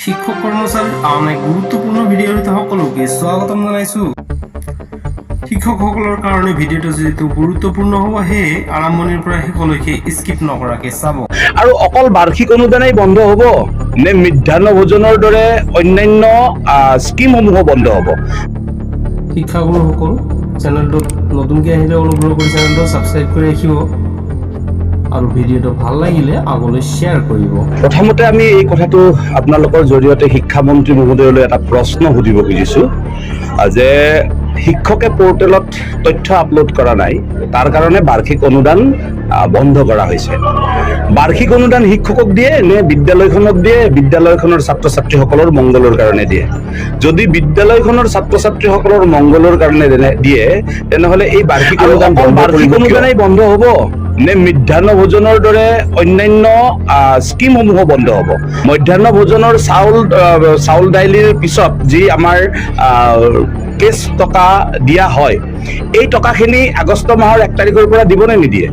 শিক্ষক কৰ্মচাৰীৰ আন এক গুৰুত্বপূৰ্ণ ভিডিঅ'ত সকলোকে স্বাগতম জনাইছো। শিক্ষকসকলৰ কাৰণে ভিডিঅ'টো যিহেতু গুৰুত্বপূৰ্ণ হ'ব, সেয়ে আৰম্ভণিৰ পৰা শেষলৈকে স্কিপ নকৰাকৈ চাব। আৰু অকল বাৰ্ষিক অনুদানেই বন্ধ হ'ব নে মধ্যাহ্ন ভোজনৰ দৰে অন্যান্য স্কিমসমূহো বন্ধ হ'ব? শিক্ষাগুৰুসকল, চেনেলটোত নতুনকৈ আহিলে অনুগ্ৰহ কৰি চেনেলটো ছাবস্ক্ৰাইব কৰি ৰাখিব আৰু ভিডিঅ'টো ভাল লাগিলে আগলৈ শ্বেয়াৰ কৰিব। প্ৰথমতে আমি এই কথাটো আপোনালোকৰ জৰিয়তে শিক্ষামন্ত্ৰী মহোদয়লৈ এটা প্ৰশ্ন সুধিব খুজিছোঁ যে শিক্ষকে পৰ্টেলত তথ্য আপলোড কৰা নাই, তাৰ কাৰণে বাৰ্ষিক অনুদান বন্ধ কৰা হৈছে। বাৰ্ষিক অনুদান শিক্ষকক দিয়ে নে বিদ্যালয়খনক দিয়ে, বিদ্যালয়খনৰ ছাত্ৰ ছাত্ৰীসকলৰ মংগলৰ কাৰণে দিয়ে? যদি বিদ্যালয়খনৰ ছাত্ৰ ছাত্ৰীসকলৰ মংগলৰ কাৰণে দিয়ে, তেনেহ'লে এই বাৰ্ষিক অনুদান, বাৰ্ষিক অনুদানেই বন্ধ হ'ব নে মধ্যাহ্ন ভোজনৰ দৰে অন্যান্য স্কিমসমূহো বন্ধ হ'ব? মধ্যাহ্ন ভোজনৰ চাউল দাইলিৰ পিছত যি আমাৰ কেছ টকা দিয়া হয়, এই টকাখিনি আগষ্ট মাহৰ 1 তাৰিখৰ পৰা দিবনে নিদিয়ে?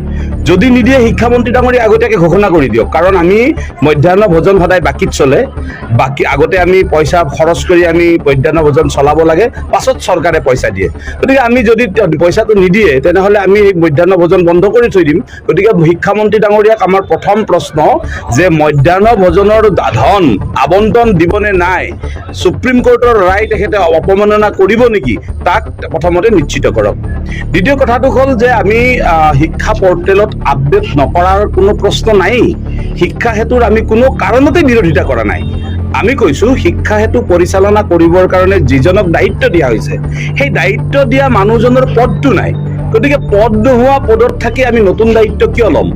যদি নিদিয়ে, শিক্ষামন্ত্ৰী ডাঙৰীয়া আগতীয়াকৈ ঘোষণা কৰি দিয়ক। কাৰণ আমি মধ্যাহ্ন ভোজন সদায় বাকীত চলে। বাকী আগতে আমি পইচা খৰচ কৰি আমি মধ্যাহ্ন ভোজন চলাব লাগে, পাছত চৰকাৰে পইচা দিয়ে। গতিকে আমি যদি পইচাটো নিদিয়ে, তেনেহ'লে আমি এই মধ্যাহ্ন ভোজন বন্ধ কৰি থৈ দিম। গতিকে শিক্ষামন্ত্ৰী ডাঙৰীয়াক আমাৰ প্ৰথম প্ৰশ্ন যে মধ্যাহ্ন ভোজনৰ ধন আবণ্টন দিবনে নাই, সুপ্ৰিম কোৰ্টৰ ৰায় তেখেতে অৱমাননা কৰিব নেকি, তাক প্ৰথমতে নিশ্চিত কৰক। দ্বিতীয় কথাটো হ'ল যে আমি শিক্ষা পৰ্টেলত আপডেট নকৰাৰ কোনো প্ৰশ্ন নাই। শিক্ষা সেতুৰ আমি কোনো কাৰণতে বিৰোধিতা কৰা নাই। আমি কৈছো, শিক্ষা সেতু পৰিচালনা কৰিবৰ কাৰণে যিজনক দায়িত্ব দিয়া হৈছে, সেই দায়িত্ব দিয়া মানুহজনৰ পদটো নাই। গতিকে পদ নোহোৱা পদত থাকি আমি নতুন দায়িত্ব কিয় ল'ম?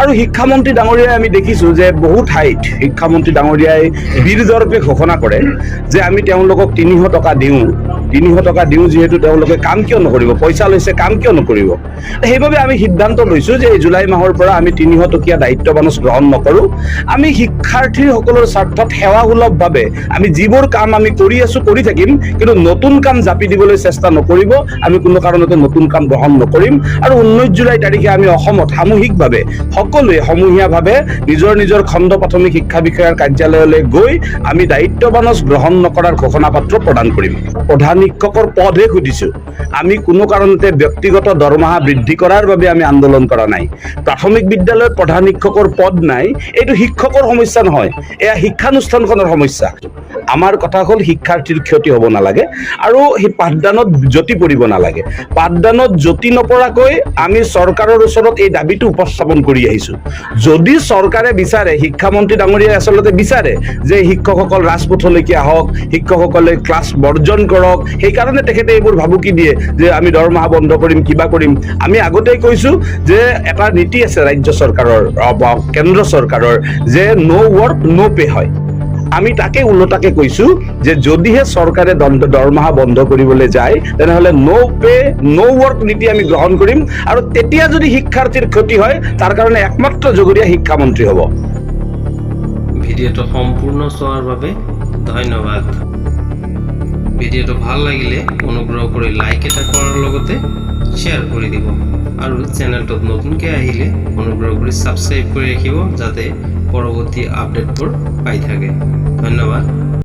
আৰু শিক্ষামন্ত্ৰী ডাঙৰীয়াই, আমি দেখিছো যে বহু ঠাইত শিক্ষামন্ত্ৰী ডাঙৰীয়াই বীৰ দৰ্পে ঘোষণা কৰে যে আমি তেওঁলোকক 300 টকা দিওঁ, 300 টকা দিওঁ, যিহেতু তেওঁলোকে কাম কিয় নকৰিব? পইচা লৈছে, কাম কিয় নকৰিব? সেইবাবে আমি সিদ্ধান্ত লৈছো যে এই জুলাই মাহৰ পৰা আমি 300 টকীয়া দায়িত্ব বানচ গ্ৰহণ নকৰোঁ। আমি শিক্ষাৰ্থীসকলৰ স্বাৰ্থত সেৱা সুলভভাৱে আমি যিবোৰ কাম আমি কৰি আছো, কৰি থাকিম, কিন্তু নতুন কাম জাপি দিবলৈ চেষ্টা নকৰিব। আমি কোনো কাৰণতে নতুন কাম গ্ৰহণ নকৰিম। আৰু 19 জুলাই তাৰিখে আমি অসমত সামূহিকভাৱে সকলোৱে সমূহীয়াভাৱে নিজৰ নিজৰ খণ্ড প্ৰাথমিক শিক্ষা বিষয়াৰ কাৰ্যালয়লৈ গৈ আমি দায়িত্ব বানচ গ্ৰহণ নকৰাৰ ঘোষণা পত্ৰ প্ৰদান কৰিম। প্ৰধান শিক্ষকৰ পদহে সুধিছো আমি। কোনো কাৰণতে ব্যক্তিগত দৰমহা বৃদ্ধি কৰাৰ বাবে আমি আন্দোলন কৰা নাই। প্ৰাথমিক বিদ্যালয়ত প্ৰধান শিক্ষকৰ পদ নাই, এইটো শিক্ষকৰ সমস্যা নহয়, এয়া শিক্ষানুষ্ঠানখনৰ সমস্যা। আমাৰ কথা হ'ল, শিক্ষাৰ্থীৰ ক্ষতি হ'ব নালাগে আৰু সেই পাঠদানত যতি পৰিব নালাগে। পাঠদানত যতি নপৰাকৈ আমি চৰকাৰৰ ওচৰত এই দাবীটো উপস্থাপন কৰি আহিছোঁ। যদি চৰকাৰে বিচাৰে, শিক্ষামন্ত্ৰী ডাঙৰীয়াই আচলতে বিচাৰে যে শিক্ষকসকল ৰাজপথলৈকে আহক, শিক্ষকসকলে ক্লাছ বৰ্জন কৰক, সেইকাৰণে তেখেতে এইবোৰ ভাবুকি দিয়ে যে আমি দৰমহা বন্ধ কৰিম, কিবা কৰিম। আমি আগতেই কৈছোঁ যে এটা নীতি আছে ৰাজ্য চৰকাৰৰ বা কেন্দ্ৰ চৰকাৰৰ যে ন' ৱৰ্ক ন' পে হয়। আমি তাকে ওলোটাকে কৈছো যে যদিহে চৰকাৰে দৰমহা বন্ধ কৰিবলৈ যায়, তেনেহ'লে ন' পে ন' ৱৰ্ক নীতি আমি গ্ৰহণ কৰিম আৰু তেতিয়া যদি শিক্ষাৰ্থীৰ ক্ষতি হয়, তাৰ কাৰণে একমাত্ৰ জগৰীয়া শিক্ষামন্ত্ৰী হ'ব। ভিডিঅ'টো সম্পূৰ্ণ চোৱাৰ বাবে ধন্যবাদ। ভিডিঅ'টো ভাল লাগিলে অনুগ্ৰহ কৰি লাইক এটা কৰাৰ লগতে শ্বেয়াৰ কৰি দিব আৰু চেনেলটোত নতুনকৈ আহিলে অনুগ্ৰহ কৰি ছাবস্ক্ৰাইব কৰি ৰাখিব, যাতে পৰৱৰ্তী আপডেটবোৰ পাই থাকে। ধন্যবাদ।